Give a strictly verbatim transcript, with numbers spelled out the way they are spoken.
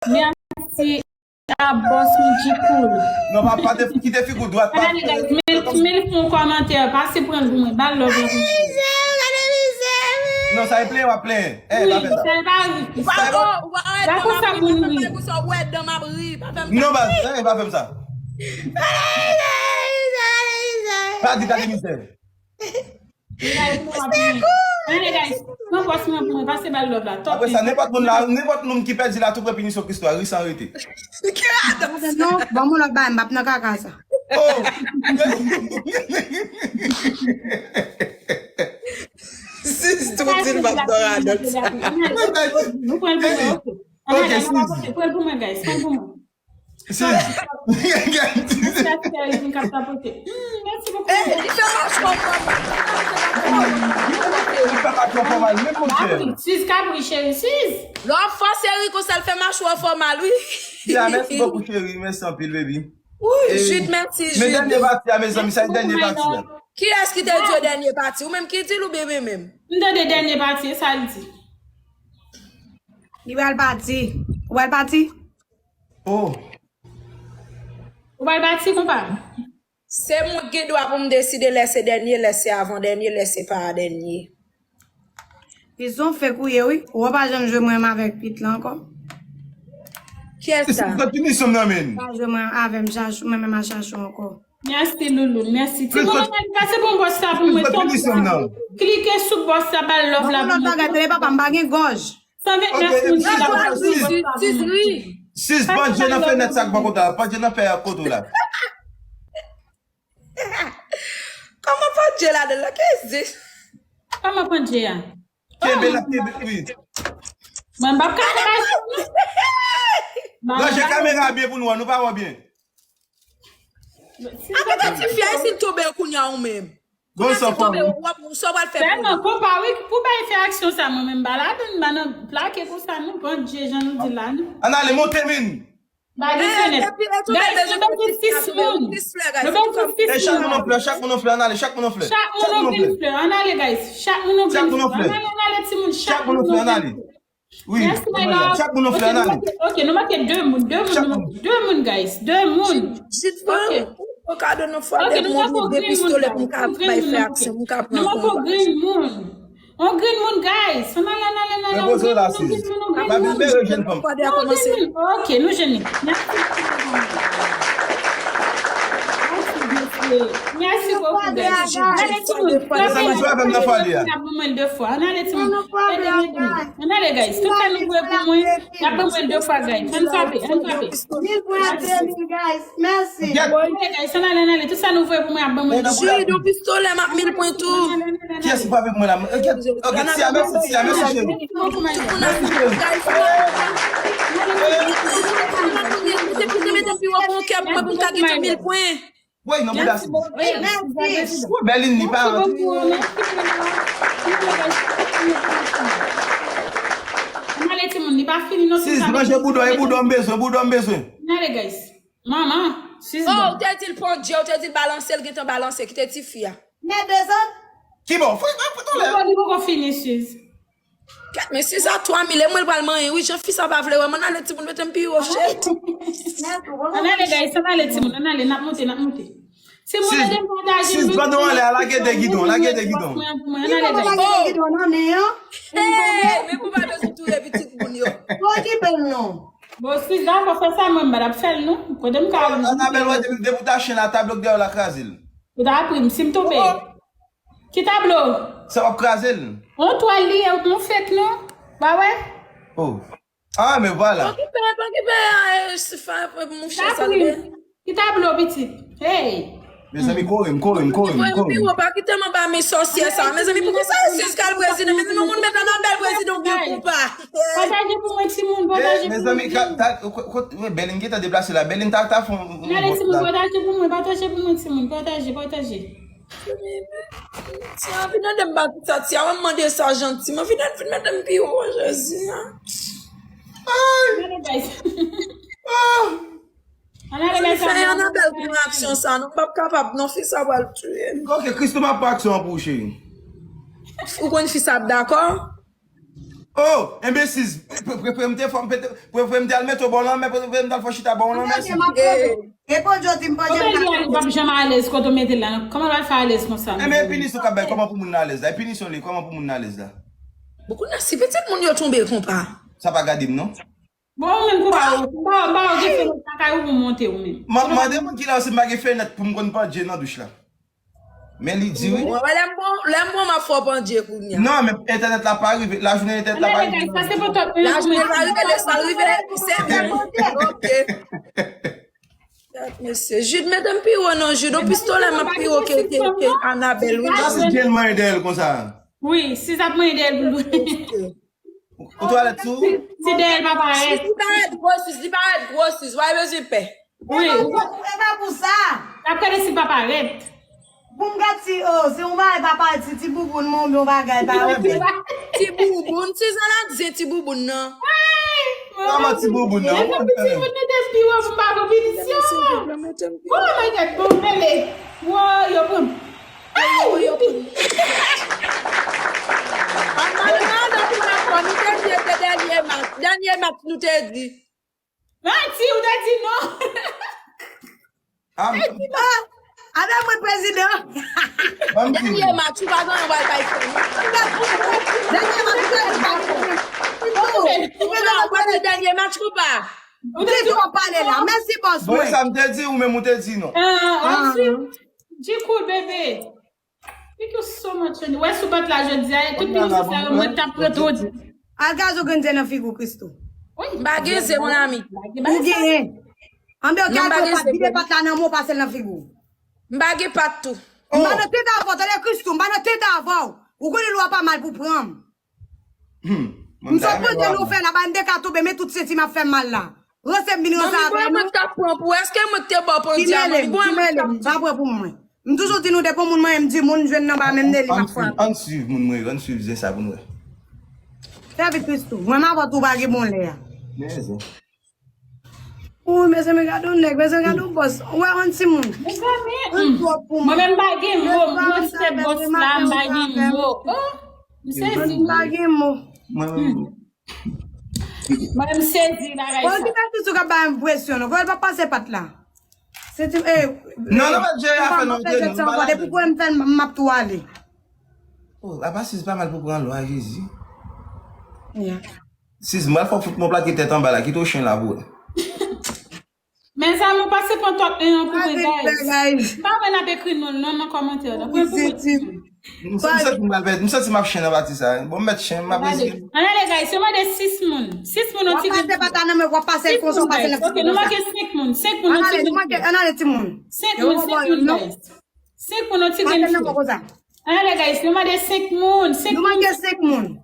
Mèsi a bòs Michi Cool. Non, pa, pa te, kite figi w dwat, pa. Gade, guys, men, men l fè yon kòmantè, pase pran l pou mwen, ba l love la pou mwen. Non, sa e plenyen w ap plenyen. Eh, pa fè sa. Sa e pa ri. Sa e pa. Gade konsa moun ri. Non, baz, eh, pa fè m sa. Pa di gade mizè. Guys, nou ap vini. Ann ale, guys. Pran bòs mwen pou mwen, pase ba l love la. Top. Apre sa, nenpòt moun la, nenpòt moun ki pèdi la, tou pran pinisyon Kristo a, ri san rete. Non, ban m yon lòt bagay, m p ap nan kaka sa. Oh! Sis tou di l p ap nan radòt sa. Nou pran l pou mwen, ok. Ann ale, nou pa pote, pran l pou mwen, guys, pran l pou mwen. Sis. Sis. Sis. Li fè machwa fò mal. Li fè machwa fò mal, menm mon chè. Sis, kabri, cheri, sis. Lè w fòse ri konsa, l fè machwa fò mal, wi. Ya, mèsi bokou, cheri. Mèsi anpil, baby. Wi, Jude, mèsi, Jude. Men dènye pati a, mezanmi, sa e dènye pati a. Kiyès ki te di yo dènye pati? Ou menm ki di l oubyen mwen menm? M tande dènye pati, e sa l di. Li pral pati. Ou pral pati? Oh. Ou pral pati, konpa? Se mwen ki gen dwa pou m deside lè se dènye, lè se avan dènye, lè se pa dènye. Pizon fèk ou ye, wi. Ou pa janm jwe mwen menm avèk Pit la ankò. Kiyès sa? Pran pinisyon nan men. Pa jwe mwen avè m, chach, mwen menm a chach ou ankò. Mèsi, Loulou, mèsi. Timoun, ann ale pase bon bòs la pou mwen. Pran pinisyon nan. Klike sou bòs la, ba l love la pou mwen. Papa, m pa gen gòj. San vennèf moun ki la. Sis, sis, sis, pandye nan fenèt sa k bò kote la. Pandye nan fè kote w la. Kòman pandye ladan la? Kiyès di? Kòman pandye a? Kenbe la, kenbe, wi. Mwen, m p ap ka fè. Ranje kamera byen pou nou, nou pa wè byen. Apa ti fi a, si l tonbe kounye a ou menm? Bon, sa fò. Tonbe, w ap, sa w pral fè pou li? Sèlman, konpa, wi, pou bay fè aksyon sa, mwen menm, m pa ladann, m pa nan plake konsa, non, pandye, jan nou di la, non. Ann ale, monte, vin. Ba gen fenèt. Guys, nou bezwen sis moun. Nou bezwen sis moun. Chak moun yon flè, chak moun yon flè, ann ale, chak moun yon flè. Chak moun yon grenn flè, ann ale, guys. Chak moun yon grenn flè. Ann ale, ann ale, timoun, chak moun yon flè, ann ale. Wi, chak moun yon flè, ann ale. Ok, nou manke de moun, de moun, de moun, guys, de moun. Jit, jit, ok. Ou ka donn yon fwa de moun, de pistolè pou m ka bay fè aksyon, pou m ka pran konpa. Nou manke grenn moun. On grenn moun, guys. Ann ale, ann ale, ann ale. Repoze w la, sis. Pa vin bere jèn fanm. Ok, nou jwenn li. Mèsi. Mèsi bokou, guys. Ann ale, timoun. Ann ale, timoun. Ann ale, guys. Tout sa nou voye pou mwen, y ap ban mwen de fwa, guys. Ann frape, ann frape. Mil pwen ap de mil, guys. Mèsi. Ann ale, guys. Ann ale, ann ale. Tout sa nou voye pou mwen, y ap ban mwen de fwa. Jide, yon pistolè, m ap mil pwen tou. Kiyès ki frape pou mwen la? Ok, Tia, mèsi, Tia, mèsi, cheri. Mèsi, cheri. Mete, mete, mete pi wo pou yon kè pou mwen, pou m ka gen yon mil pwen. Woy, nan bouda sis. Woy, Bèlin, li pa rantre. Ann ale, timoun, li pa fini, non. Sis, ranje bouda, e bouda m bezwen, bouda m bezwen. Ann ale, guys. Manman, sis bon. Oh, ou te di l pandye, ou te di l balanse, l gentan balanse, kite tifi a. Men dezòd. Ki bò? Fò, fò, fò, li poko fini, sis. Kèt, men sis a twa mil, e mwen l pral manyen, wi, jan fi sa pa vle wè m, ann ale timoun, mete m pi wo, shit. Ann ale, guys, ann ale, timoun, ann ale, n ap monte, n ap monte. Timoun, ede m pataje. Sis, bando anlè a, lage de gidon, lage de gidon. Ann ale, guys. Hey, men pou pa bezwen touye pitit moun yo. Okipe m non. Bon, sis, dakò, fè sa, mwen, m pa t ap fè l, non. Kote m ka al? Anabèl, wè, depi, depi w ta chen la, tablo k dèyè w la kraze l. Ou ta pri m, si m tonbe. Ki tablo? Sa w ap kraze l. On twal li ye, on fake, non? Ba wè? Oh. Ah, men vwala. Pa okipe, pa okipe, eh, mouche sa. Ki tablo, pitit? Hey! Mezanmi, kore m, kore m, kore m, kore m. Pi wo, pa kite m anba men sòsyè sa. Mezanmi, poukisa sis ka al prezidan? Mezanmi, yon moun met Anabèl prezidan oubyen konpa? Pataje pou mwen, timoun, pataje pou mwen. Mezanmi, Bèlin gentan deplase la. Bèlin ta, ta fon. Ann ale, timoun, pataje pou mwen, pataje pou mwen, timoun, pataje, pataje. Tia, vin ede m ba tout sa, Tia, wè m mande sa jantiman. Vin, vin mete m pi wo, Jezi. Ann ale, guys. Ann ale, guys. Fè Anabèl pou aksyon sa, non, m p ap kapab, non, fi sa pral touye m. Ok, Christo, m ap pran aksyon an pou ou, cheri. Ou konn fi sa ap dakò? Oh, enben sis, pre- pre- prefere m te fò m pete, prefere m te al mete w bò lanmè, prefere m te al fè chita bò lanmè. Gade, m ap gade. E Pandye di m Pandye Kote l ye a, li p ap janm alèz kote w mete l la. Kòman l pral fè alèz konsa? Enben e pinisyon k ap bay, kòman pou moun nan alèz la? E pinisyon li, kòman pou moun nan alèz la? Bon, kounye a, si pitit moun yo tonbe konpa. Sa pa gade m non. Bon, ou menm konpa ou, konpa ou, konpa ou gen fenèt lakay ou pou monte ou menm. M ap mande moun ki la si m pa gen fenèt pou m konn Pandye nan douch la. Men li di wi. Mwen wè lè m bon, lè m bon m ap fè w Pandye kounye a. Non, men entènèt la pa rive. La jounen entènèt la pa Anben, rive. Sa se pou tout La jounen pa rive, lè sa rive, se byen. Ok. Gad mesye. Jid, mete m pi wo non, Jid. Yon pistolè m ap pi wo ke, ke, ke Anabèl, wi. Sa se djèl mwen dèyè l konsa. Wi, sis ap mwen dèyè l pou l. Ou twalèt sou? Si dèyè l pa parèt. Li parèt gwo, sis, li parèt gwo, sis. Wè bezwen pè. Wi. E pa pou sa. L ap gade si l pa parèt. Pou m gad si, oh, si yon bagay pa parèt, si ti bouboun mwen oubyen yon bagay pa ouvè. Ti bouboun, Suzanne ap di ti bouboun nan. Kòman ti bouboun nan? Ti moun mete pi wo pou m pa pran pinisyon. Mete m pi Oh my God, bon, mele. Wo, yo pran. Ay, yo pran. An, an, an, an, pou la fò, nou te di se dènye match. Dènye match nou te di. Manti, ou te di non. Ah, Avèk mwen prezidan. ban m di. Dènye match, ou pa gen yon bagay fè. Dènye match ou te di pa fè. Ou pa wè dènye match ou pa. Ou te di w ap pale la. Mèsi bòs Bon, mwen. Sa m te di ou menm ou te di non. Ah, ah, G cool, bebe. Thank you so much, honey. Wè sou bat la jodi a, tout pinisyon sa yo, mwen t ap pran tout. Al gazo grenn zye nan figi w, Christoo. M pa gen zye, mon ami. Ou genyen. Anben, ok, Non, m pa al gen pran pat, zye. Vide pat la nan men w, pase l nan figi w. M pa gen pat tou. M pa nan tete avè w, tande Christoo, m pa nan tete avè w. Ou konnen lwa pa mal pou pran m. Hmm. M sot manje nou fè la, ba m de ka tonbe, men tout senti m ap fè m mal la. Ranse m vin ranse Mami, avè bon, nou. mwen t ap pran pou. Èske mwen te ba w Pandye a, Kimele mami? m, Bon, mwen kimele t ap m, pa pran pou mwen. M toujou di nou depi moun mwen, m di moun jwenn nan ba menm Nelly m ap frape. Ann swiv moun mwen, ann swiv zen sa pou nou wè. Fè vit Christoo. Mwen m avè w tou pa gen bon lè a. Men zen. Ou mezanmi gade yon nèg, mezanmi gade yon bòs. Ou wè yon timoun. Mezanmi, Yon twòp pou mwen mwen. menm pa gen mo, mwen se bòs la, m pa gen mo. Oh, m sezi. M pa gen mo. Mwen menm. Mwen m sezi bagay Bon, sa. ki fè Christoo k ap bay enpresyon non. Fò l pa pase pat la. Se ti, eh, Non, non, pa jere afè nou, fè jan sa ankò. Depi pou m fè l, m ap tou ale. Oh, apa sis pa mal pou pran lwa, Jezi. Yeah. Sis, mwen fò fout mwen plake tèt anba la, kite w chen la pou wè. Men sa nou pase pran twòp e yon pou mwen, Gade, guys. guys. M pa wè n ap ekri non, non nan kòmantè. Donk, mwen pou mwen. M santi m pral pèdi, m santi m ap chen nan pati sa. Bon, m mèt chen, m ap Gade. riske. Ann ale, guys, yo mande sis moun. Sis moun, W yon ap ti pase grenn. Pata nan men, w ap pase l Sis konsa, w moun, pase l guys. nan Ok, nou manke senk moun. Senk moun, yon Ann ti ale, nou grenn. manke, ann ale timoun. Senk moun, yon ti grenn. Senk moun, yon ti Pase grenn. l nan men konsa. Ann ale, guys, nou mande senk moun. Senk Nou moun. Manke senk moun.